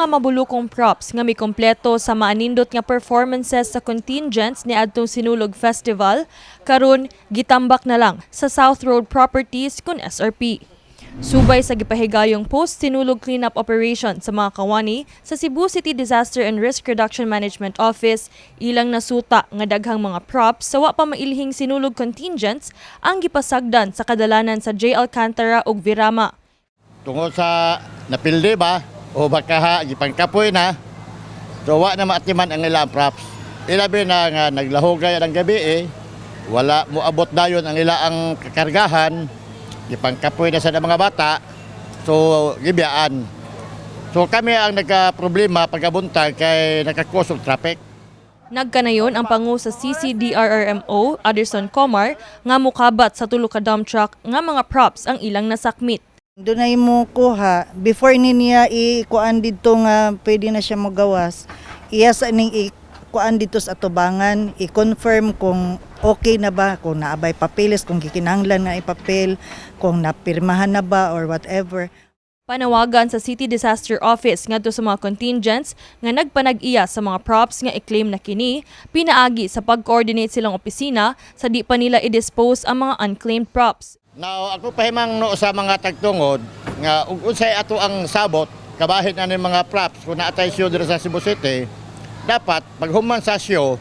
mga mabulukong props nga mikompleto sa maanindot nga performances sa contingents ni adtong Sinulog Festival karon gitambak na lang sa South Road Properties kun SRP. Subay sa gipahigayong post-Sinulog cleanup operation sa mga kawani sa Cebu City Disaster and Risk Reduction Management Office, ilang nasuta nga daghang mga props sa wa pa mailhing Sinulog contingents ang gipasagdan sa kadalanan sa J. Alcantara ug Virama. Tungod sa napildi ba o baka ha, gipangkapoy na, so wa na maatiman ang ilang props. Ilabi na nga naglahogay ang gabi eh, wala mo abot dayon ang ilang kakargahan, gipangkapoy na sa mga bata, so gibiyaan. So kami ang nagka-problema pagkabuntag kay naka-cause og traffic. Nagkanayon ang pangu sa CCDRRMO, Aderson Comar, nga mukabat sa tulo ka dump truck nga mga props ang ilang nasakmit. Dunay mo kuha before ni niya i-kuan didto nga pwede na siya mogawas. Iya sa ning i-kuan didto sa atubangan, i-confirm kung okay na ba, kung naabay papeles, kung gikinahanglan nga ipapel, kung napirmahan na ba or whatever. Panawagan sa City Disaster Office ngadto sa mga contingents nga nagpanag-iya sa mga props nga i-claim na kini, pinaagi sa pag-coordinate silang opisina sa di pa nila i-dispose ang mga unclaimed props. Now, ako pahimang no sa mga tagtungod nga ug unsay ato ang sabot kabahin ani mga props kung naatay show diri sa Cebu City, dapat paghuman sa show,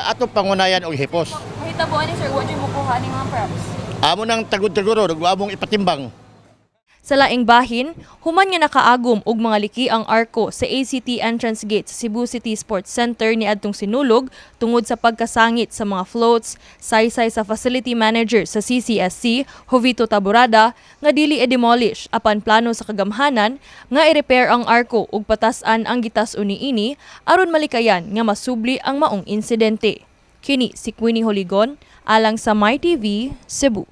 atong pangunayan og hipos. Mahitabo ani, sir, wa mo kuha ni mga props? Amo nang tagud-taguro ug among ipatimbang. Sa laing bahin, human nga nakaagom og mga liki ang arko sa ACT entrance gate sa Cebu City Sports Center ni adtong Sinulog tungod sa pagkasangit sa mga floats, saysay sa facility manager sa CCSC, Jovito Taborada, nga dili i-demolish apan plano sa kagamhanan nga i-repair ang arko ug patas-an ang gitas-on niini aron malikayan nga masubli ang maong insidente. Kini si Queenie Holigon alang sa MyTV, Cebu.